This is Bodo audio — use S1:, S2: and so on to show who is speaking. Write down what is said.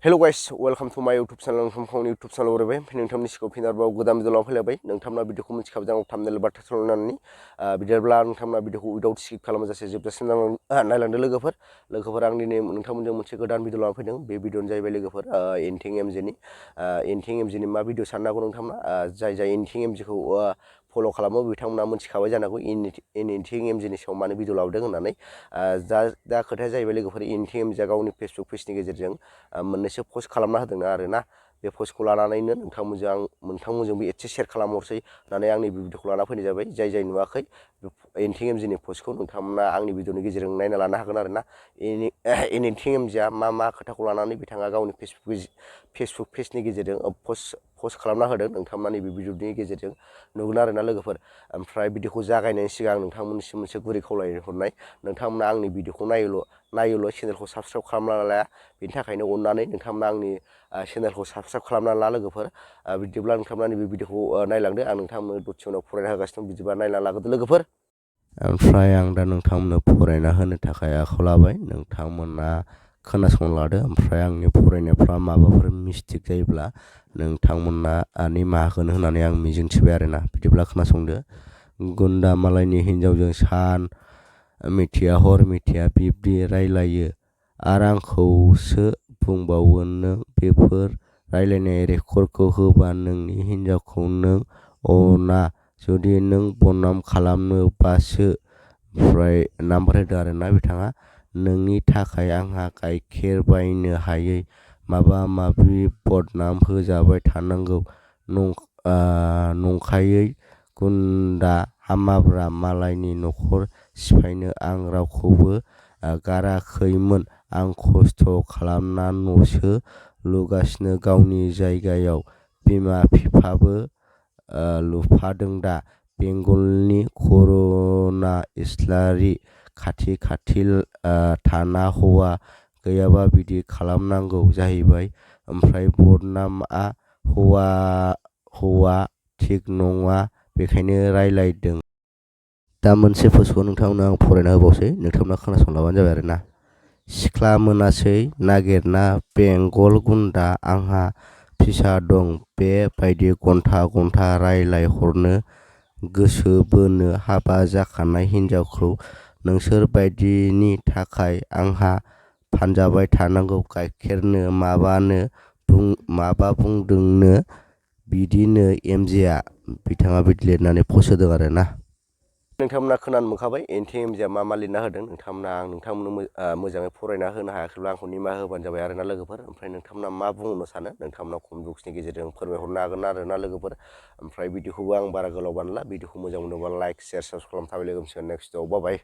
S1: Hello guys, welcome to my YouTube channel. नोंथांनि YouTube channel आव नोंथांनि सिगाङाव फिनआरोबाव गोदान भिडिअ लानानै फैलायबाय। नोंथांमोना भिडिअखौ मिथिखाबाय जानांगौ थाम्बनेल बा टाइटेल होननानै बिदिब्ला नोंथांमोना भिडिअखौ उइदाउट स्किप खालामाजासे जोबजासिम नायलांदो लोगोफोर आं दिनै नोंथांमोनजों मोनसे गोदान भिडिअ लानानै फैदों। बे भिडिअआनो जाहैबाय लोगोफोर एन्टिं एमजेनि मा भिडिअ साननो हागौ नोंथांमोना जाय एन्टिं एमजेखौ फल' खालामो बिथांमोना मिथिखाबाय जानांगौ एन्टिं एमजेनि सायाव मानो भिडिअ लाबोदों होननानै दा खोथाया जाहैबाय लोगोफोर एन्टिं एमजेआ गावनि फेसबुक पेजनि गेजेरजों मोननैसो पस्ट खालामना होदों आरोना बे पस्टखौ लानानैनो नोंथांमोनजोंबो एसे शेयार खालामहरसै होननानै आंनि भिडिअखौ लाना फैनाय जाबाय। जाय नुवाखै एन्टिं एमजेनि पस्टखौ नोंथांमोना आंनि भिडिअनि गेजेरजों नायना लानो हागोन आरोना एन्टिं एमजेआ मा खोथाखौ लानानै बिथाङा गावनि फेसबुक पेजनि गेजेरजों पस्ट खालामना होदों नोंथांमोना नैबे भिडिअनि गेजेरजों नुगोन आरोना लोगोफोर। ओमफ्राय भिडिअखौ जागायनायनि सिगां नोंथांमोननिसिम मोनसे गुरै खावलायहरनाय नोंथांमोना आंनि भिडिअखौ नायोल' चेनेलखौ साबस्क्राइब खालामना लाया बेनि थाखायनो अननानै नोंथांमोना आंनि चेनेलखौ साबस्क्राइब खालामना ला लोगोफोर। बिदिब्ला नोंथांमोना नैबे भिडिअखौ नायलांदो आं नोंथांमोननो दसे उनाव फरायना होगासिनो दं बिदिबा नायना लाग्रोदो लोगोफोर। ओमफ्राय आं दा नोंथांमोननो फरायना होनो थाखाय आखायाव लाबाय नोंथांमोना खोनासंलादो। ओमफ्राय आंनि फरायनायफ्रा माबाफोर मिस्टेक जायोब्ला नोंथांमोना निमाहा होगोन होननानै आं मिजिंथिबाय आरोना। बिदिब्ला खोनासंदो। गुन्दा मालायनि हिन्जावजों सान मिथिया हर मिथिया बिब्दि रायलायो आरो आंखौसो बुंबावो नों बेफोर रायलायनाय रेकर्डखौ होबा नोंनि हिन्जावखौ नों अना जुदि नों बदनाम खालामनोबासो। ओमफ्राय नाम्बार होदो आरोना बिथाङा नोंनि थाखाय आंहा गाइखेर बायनो हायै माबा माबि बदनाम होजाबाय थानांगौ नंखायै गुन्दा हामाब्रा मालायनि न'खर सिफायनो आं रावखौबो गाराखैमोन आं खस्थ' खालामना न'सो लुगासिनो गावनि जायगायाव बिमा बिफाबो लुफादों दा बेंगलनि कर'ना इस्लारि खाथि थाना हौवा गैयाबा बिदि खालामनांगौ जाहैबाय। ओमफ्राय बदनामआ हौवा थिग नङा बेखायनो रायलायदों। दा मोनसे पस्टखौ नोंथांमोननो आं फरायना होबावसै नोंथांमोना खोनासंलाबानो जाबाय आरोना। सिख्ला मोनासै नागिरना बेंगल गुन्दा आंहा फिसा दं बे बायदि घन्टा रायलायहरनो गोसो बोनो हाबा जाखानाय हिन्जावखौ नोंसोर बायदिनि थाखाय आंहा फानजाबाय थानांगौ गाइखेरनो माबा बुंदोंनो बिदिनो एमजेआ बिथाङा बिदि लिरनानै पस्ट होदों आरोना। नोंथांमोना खोनानो मोनखाबाय एन्टिं एमजेआ मा लिरना होदों नोंथांमोननो मोजाङै फरायना होनो हायाखैब्ला आंखौ निमाहा होबानो जाबाय आरोना लोगोफोर। ओमफ्राय नोंथांमोना मा बुंनो सानो नोंथांमोना कमेन्ट बक्सनि गेजेरजों फोरमायहरनो हागोन आरोना लोगोफोर। ओमफ्राय भिडिअखौबो आं बारा गोलाव बानायला भिडिअखौ मोजां मोनोबा लाइक शेयार साबस्क्राइब खालामना थाबाय लोगो मोनसिगोन नेक्स्टआव बाय।